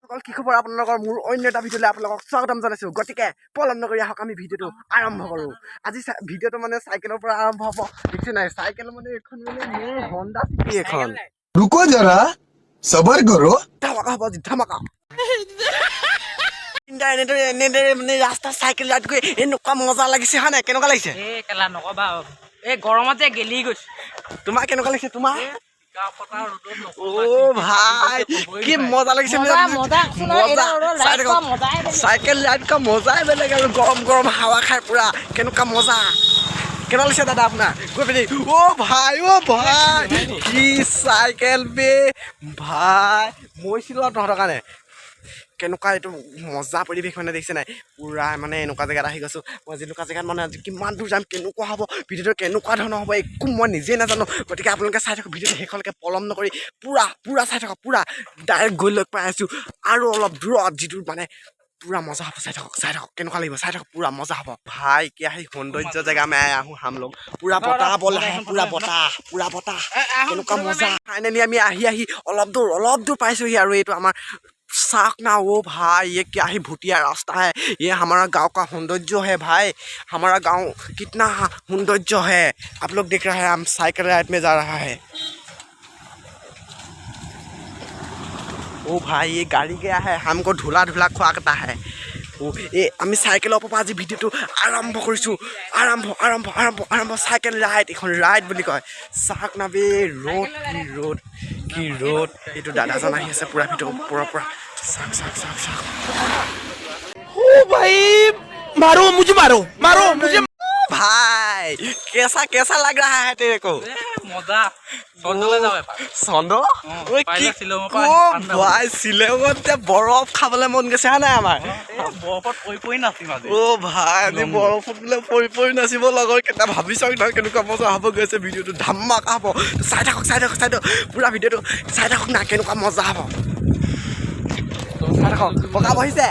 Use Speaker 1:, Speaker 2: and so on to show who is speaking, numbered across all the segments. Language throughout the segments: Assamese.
Speaker 1: সকল, কি খবৰ আপোনালোকৰ? মোৰ অন্য এটা ভিডিঅ'লৈ আপোনালোকক স্বাগতম জনাইছোঁ। গতিকে পলম নকৰি আহক, আমি ভিডিঅ'টো আৰম্ভ কৰোঁ। আজি ভিডিঅ'টো মানে চাইকেলৰ পৰা আৰম্ভ হ'ব। দেখিছে নাই চাইকেল? মানে এইখন মানে মোৰ হণ্ডা চিটি এখন।
Speaker 2: रुको जरा, सबर करो।
Speaker 1: ধামাকা হ'ব আজি, ধামাকা। তিনিটা এনেদৰে এনেদৰে মানে ৰাস্তা চাইকেল ৰাইড কৰি এনেকুৱা মজা লাগিছে, হয় নাই? কেনেকুৱা লাগিছে?
Speaker 3: এই কেলা নকবা আৰু। এই গৰমত যে গেলি গৈছো।
Speaker 1: তোমাৰ কেনেকুৱা লাগিছে? তোমাৰ? অ' ভাই, কি মজা লাগিছে!
Speaker 3: মজা, মজা।
Speaker 1: মজা। চাই
Speaker 3: ৰাইড
Speaker 1: থাকক।
Speaker 3: কৰা মজাই বেলেগ।
Speaker 1: চাইকেল ৰাইড কৰা মজাই বেলেগ আৰু গৰম গৰম হাৱা খাই পুৰা কেনেকুৱা মজা! কেনেকুৱা লাগিছে দাদা আপোনাৰ গৈ পিনি? অ' ভাই, অ' ভাই, কি চাইকেল বে ভাই! মৰিছিলোঁ আৰু তহঁতৰ কাৰণে। কেনেকুৱা এইটো মজা পৰিৱেশ মানে, দেখিছে নাই? পূৰা মানে এনেকুৱা জেগাত আহি গৈছোঁ মই, যেনেকুৱা জেগাত মানে আজি কিমান দূৰ যাম, কেনেকুৱা হ'ব ভিডিঅ'টো, কেনেকুৱা ধৰণৰ হ'ব, একো মই নিজেই নাজানো। গতিকে আপোনালোকে চাই থাকক ভিডিঅ'টো শেষলৈকে, পলম নকৰি পূৰা পূৰা চাই থাকক। পূৰা ডাইৰেক্ট গৈ লগ পাই আছোঁ আৰু অলপ দূৰত, যিটো মানে পূৰা মজা হ'ব। চাই থাকক, চাই থাকক, কেনেকুৱা লাগিব চাই থাকক, পূৰা মজা হ'ব। ভাই, क्या ही सौंदर्य जगह में आया हूँ हम लोग। पूरा বতাহ বল है, पूरा বতাহ, पूरा বতাহ, কেনেকুৱা মজা! ফাইনেলি আমি আহি আহি অলপ দূৰ পাইছোহি আৰু এইটো আমাৰ চাওক ना। ओ भाई, ये क्या ही भूतिया रास्ता है! ये हमारा गांव का सौंदर्य है भाई। हमारा गांव कितना सौंदर्य है, आप लोग देख रहे हैं। हम साइकिल राइड में जा रहा है। ओ भाई, ये गाड़ी गया है, हमको धूला धूला खुआता है। অ' এই আমি চাইকেলৰ পৰা আজি ভিডিঅ'টো আৰম্ভ কৰিছোঁ। আৰম্ভ, আৰম্ভ, আৰম্ভ, আৰম্ভ। চাইকেল ৰাইড, এইখন ৰাইড বুলি কয়। চাওক না বে, ৰ'দ কি, ৰ'দ কি ৰ'দ! এইটো দাদাজন আহি আছে পূৰা ভিডিঅ' ওপৰৰ পৰা। চাওক, চাওক, চাওক, চাওক।
Speaker 4: ओ भाई, मारो मुझे, मारो, मारो मुझे।
Speaker 1: भाई, कैसा कैसा लग रहा है तेरे को?
Speaker 3: মজা, চন্দ্ৰলৈ যাওঁ এপাক।
Speaker 1: চন্দ্ৰ?
Speaker 3: অ,
Speaker 1: ঐ,
Speaker 3: পাৰিলে
Speaker 1: কি
Speaker 3: শ্বিলঙৰ পৰা
Speaker 1: অ'
Speaker 3: ঠাণ্ডা।
Speaker 1: ভাই, শ্বিলঙত যে বৰফ খাবলৈ মন গৈছে, হয় নাই আমাৰ?
Speaker 3: এই বৰফত পৰি পৰি নাচিম আজি।
Speaker 1: অ' ভাই, আজি বৰফত বোলে পৰি পৰি নাচিব লগৰ কেইটা। ভাবি চাওক নহয়, কেনেকুৱা মজা হ'ব গৈছে। ভিডিঅ'টো ধামাকা হ'ব। চাই থাকক, চাই থাকক, চাই থাকক, পূৰা ভিডিঅ'টো চাই থাকক না, কেনেকুৱা মজা হ'ব চাই থাকক। ককা বহিছে,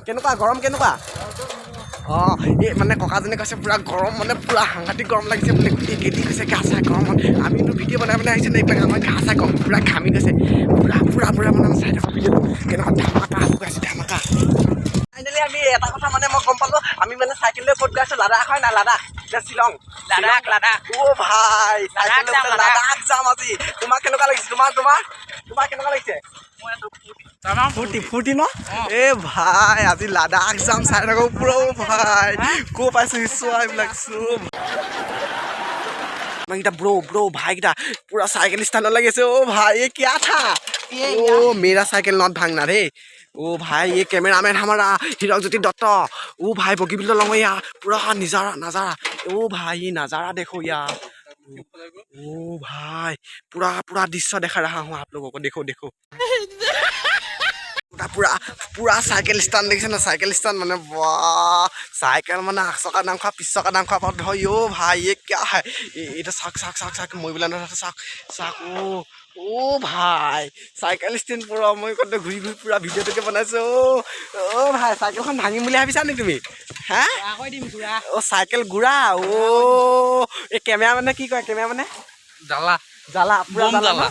Speaker 1: কেনেকুৱা গৰম, কেনেকুৱা? অঁ, এই মানে ককাজনে কৈছে পূৰা গৰম, মানে পূৰা সাংঘাতিক গৰম লাগিছে বোলে, গোটেই গেলি গৈছে গা চা গৰমত। আমিতো ভিডিঅ' বনাই বনাই আহিছোঁ ন, এইবিলাক আমাৰ গা চা গৰম পূৰা ঘামি গৈছে পূৰা পূৰা পূৰা। মানে চাই থাকক ভিডিঅ'টো, কেনেকুৱা ধামাকা হ'ব গৈছে, ধামাকা। ফাইনেলি আমি এটা কথা মানে মই গম পালোঁ, আমি মানে চাইকেল লৈ ক'ত গৈ আছোঁ? লাডাখ, হয় নাই? লাডাখ নে শ্বিলং?
Speaker 3: লাডাখ, লাডাখ।
Speaker 1: অ' ভাই, চাইকেল লৈ
Speaker 3: যাম,
Speaker 1: বোলে
Speaker 3: লাডাখ।
Speaker 1: লাডাখ যাম আজি। তোমাক কেনেকুৱা লাগিছে? তোমাৰ তোমাৰ তোমাৰ কেনেকুৱা লাগিছে? ফূৰ্তি, ফূৰ্তি ন? এ ভাই, আজি লাডাখ যাম, চাই থাকক পুৰা। অ' ভাই, ক'ৰ পাইছোঁ চোৱা এইবিলাক চব। আমাৰকেইটা ব্ৰ ব্ৰ ভাইকেইটা পুৰা চাইকেল ষ্টাইলত লাগিছে। অ' भाई, ये क्या था? ओ, मेरा साइकिल not भांगना रे। ओ भाई, ये कैमरामैन हमारा हीरक दत्त। ओ भाई, বগীবিল দলং, यहाँ पूरा नजारा नजारा। ओ भाई, ये नजारा देखो यार। ओ भाई, पूरा पूरा दृश्य दिखा रहा हूँ आप लोगों को। देखो देखो, পুৰা পুৰা পুৰা চাইকেল ষ্টেণ্ড দেখিছে না? চাইকেল ষ্টেণ্ড মানে বাহ, চাইকেল মানে আগচকা দাম খোৱা, পিছ চকা দাম খোৱা পৰা ধৰি। অ' ভাই, ये क्या है? এইটো চাওক, চাওক, চাওক, চাওক, মৰিবলৈ নহয়, চাওক, চাওক। অ' অ' ভাই, চাইকেল ষ্টেণ্ড পুৰা মই কতে ঘূৰি ঘূৰি পুৰা ভিডিঅ'টোকে বনাইছোঁ। অ' অ' ভাই, চাইকেলখন ভাঙিম বুলি ভাবিছা নেকি তুমি? হা?
Speaker 3: কৈ দিম ঘূৰা।
Speaker 1: অ' চাইকেল ঘূৰা। অ' এই কেমেৰা মানে কি কয়, কেমেৰা মানে?
Speaker 3: জ্বালা।
Speaker 1: জ্বালা পুৰা।
Speaker 3: বম।
Speaker 1: জ্বালা ন?
Speaker 3: জ্বালা।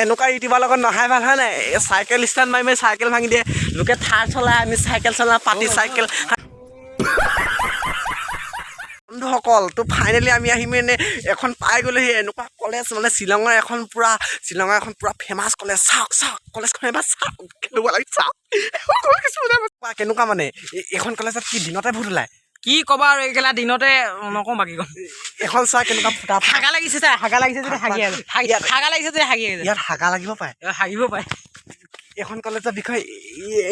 Speaker 1: এনেকুৱা ইউটিউবাৰ লগত নহাই ভাল, হয় নাই? এই চাইকেল ষ্টেণ্ড মাৰি মাৰি চাইকেল ভাঙি দিয়ে। লোকে থাৰ চলাই, আমি চাইকেল চলাওঁ, পাতি চাইকেল। বন্ধুসকল, তো ফাইনেলি আমি আহি মানে এখন পাই গ'লোহি এনেকুৱা কলেজ, মানে শ্বিলঙৰ এখন পূৰা ফেমাছ কলেজ। চাওক, চাওক, কলেজখন এবাৰ চাওক, কেনেকুৱা লাগে চাওক। কেনেকুৱা মানে এইখন কলেজত কি দিনতে ভূত ওলায়?
Speaker 3: কি কবা আৰু, এইগিলা দিনতে নকওঁ, বাকী কম।
Speaker 1: এখন চোৱা, কেনেকুৱা ফুটা ফুটা।
Speaker 3: হাগা লাগিছে ছাৰ, হাগা লাগিছে যদি হাগি আছে, হাগা লাগিছে যদি হাগি আছে।
Speaker 1: ইয়াত হাগা লাগিব পাৰে।
Speaker 3: হাগিব পাৰে।
Speaker 1: এইখন কলেজৰ বিষয়ে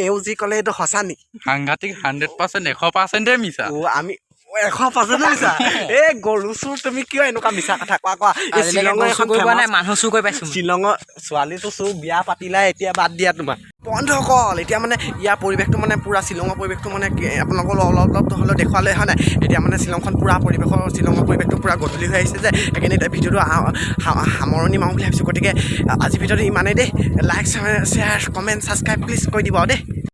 Speaker 1: এওঁ যি ক'লে, এইটো সঁচা নেকি?
Speaker 5: সাংঘাতিক, 100%, 100%-এ মিছা।
Speaker 1: অ' আমি 100% মিছা। এই গৰু চোৰ, তুমি কিয় এনেকুৱা মিছা কথা কোৱা? কোৱা, এই শ্বিলঙৰ এখন
Speaker 3: কৰি পোৱা নাই,
Speaker 1: famous
Speaker 3: মানুহ চুৰ কৰি পাইছো মই।
Speaker 1: শ্বিলঙৰ ছোৱালীটো চোৰ, বিয়া পাতিলা, এতিয়া বাদ দিয়া তোমাৰ। বন্ধুসকল, এতিয়া মানে ইয়াৰ পৰিৱেশটো মানে পূৰা শ্বিলঙৰ পৰিৱেশটো মানে আপোনালোকক অলপ অলপ হ'লেও দেখুৱালে, হয় নাই? এতিয়া মানে শ্বিলংখন পূৰা পৰিৱেশৰ, শ্বিলঙৰ পৰিৱেশটো পূৰা গধূলি হৈ আহিছে যে, সেইকাৰণে এতিয়া ভিডিঅ'টো সামৰণি মাৰোঁ বুলি ভাবিছোঁ। গতিকে আজি ভিডিঅ'টো ইমানেই দেই। Like, share, comment, subscribe please কৰি দিব আৰু দেই।